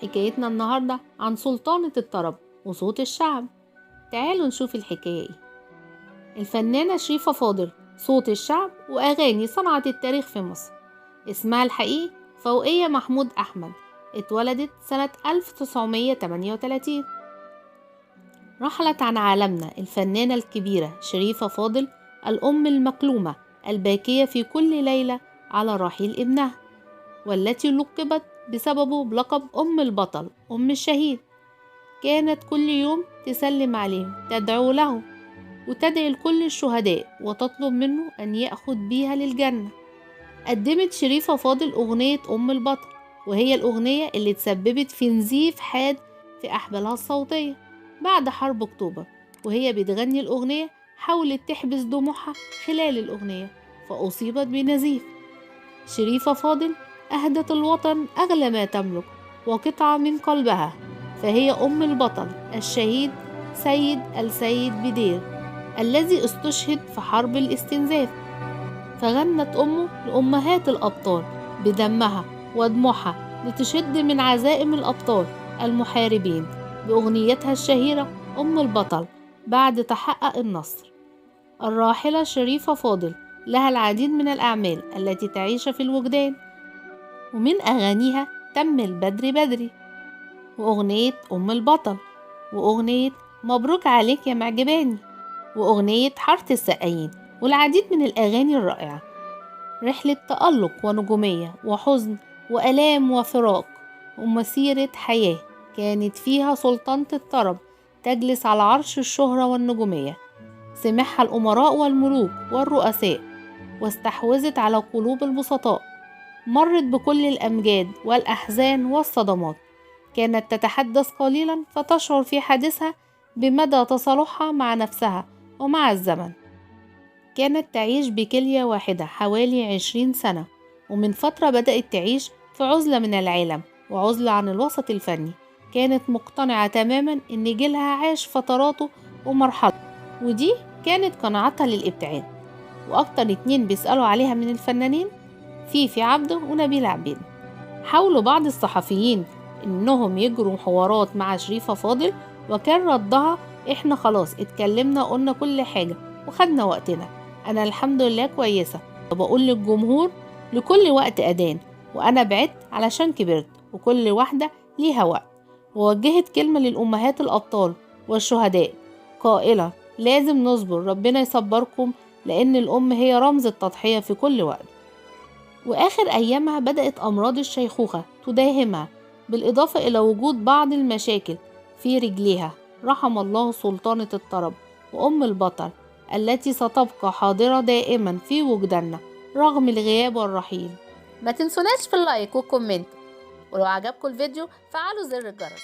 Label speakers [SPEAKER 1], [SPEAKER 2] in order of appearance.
[SPEAKER 1] حكايتنا النهاردة عن سلطانة الطرب وصوت الشعب. تعالوا نشوف الحكاية ايه. الفنانة شريفة فاضل صوت الشعب وأغاني صنعت التاريخ في مصر. اسمها الحقيقي فوقية محمود أحمد، اتولدت سنة 1938. رحلت عن عالمنا الفنانة الكبيرة شريفة فاضل، الأم المكلومة الباكية في كل ليلة على رحيل ابنها، والتي لقبت بسببه بلقب أم البطل أم الشهيد. كانت كل يوم تسلم عليه، تدعو له وتدعي لكل الشهداء وتطلب منه أن يأخذ بيها للجنة. قدمت شريفة فاضل أغنية أم البطل، وهي الأغنية اللي تسببت في نزيف حاد في أحبالها الصوتية بعد حرب أكتوبر. وهي بتغني الأغنية حاولت تحبس دموعها خلال الأغنية فأصيبت بنزيف. شريفة فاضل أهدت الوطن أغلى ما تملك وقطعة من قلبها، فهي أم البطل الشهيد سيد السيد بدير الذي استشهد في حرب الاستنزاف. فغنت أمه لأمهات الأبطال بدمها ودموعها لتشد من عزائم الأبطال المحاربين بأغنيتها الشهيرة أم البطل بعد تحقق النصر. الراحلة شريفة فاضل لها العديد من الأعمال التي تعيش في الوجدان، ومن أغانيها تم البدري بدري، وأغنية أم البطل، وأغنية مبروك عليك يا معجباني، وأغنية حارة السقايين، والعديد من الأغاني الرائعة. رحلة تألق ونجومية وحزن وألام وفراق ومسيرة حياة كانت فيها سلطانة الطرب تجلس على عرش الشهرة والنجومية. سمعها الأمراء والملوك والرؤساء واستحوذت على قلوب البسطاء. مرت بكل الأمجاد والأحزان والصدمات. كانت تتحدث قليلا فتشعر في حديثها بمدى تصالحها مع نفسها ومع الزمن. كانت تعيش بكلية واحدة حوالي 20 سنة، ومن فترة بدأت تعيش في عزلة من العالم وعزلة عن الوسط الفني. كانت مقتنعة تماما إن جيلها عاش فتراته ومرحلة، ودي كانت قناعتها للابتعاد. وأكتر 2 بيسألوا عليها من الفنانين فيفي عبده ونبيل عبيد. حاولوا بعض الصحفيين إنهم يجروا حوارات مع شريفة فاضل، وكان ردها إحنا خلاص اتكلمنا قلنا كل حاجة وخدنا وقتنا، أنا الحمد لله كويسة، بقول للجمهور لكل وقت أذان، وأنا بعدت علشان كبرت وكل واحدة ليها وقت. ووجهت كلمة للأمهات الأبطال والشهداء قائلة لازم نصبر، ربنا يصبركم، لأن الأم هي رمز التضحية في كل وقت. وآخر أيامها بدأت أمراض الشيخوخة تداهمها، بالإضافة إلى وجود بعض المشاكل في رجليها. رحم الله سلطانة الطرب وأم البطل التي ستبقى حاضرة دائما في وجداننا رغم الغياب والرحيل.
[SPEAKER 2] ما تنسوناش في ال like وال comment، ولو عجبكم الفيديو فعلوا زر الجرس.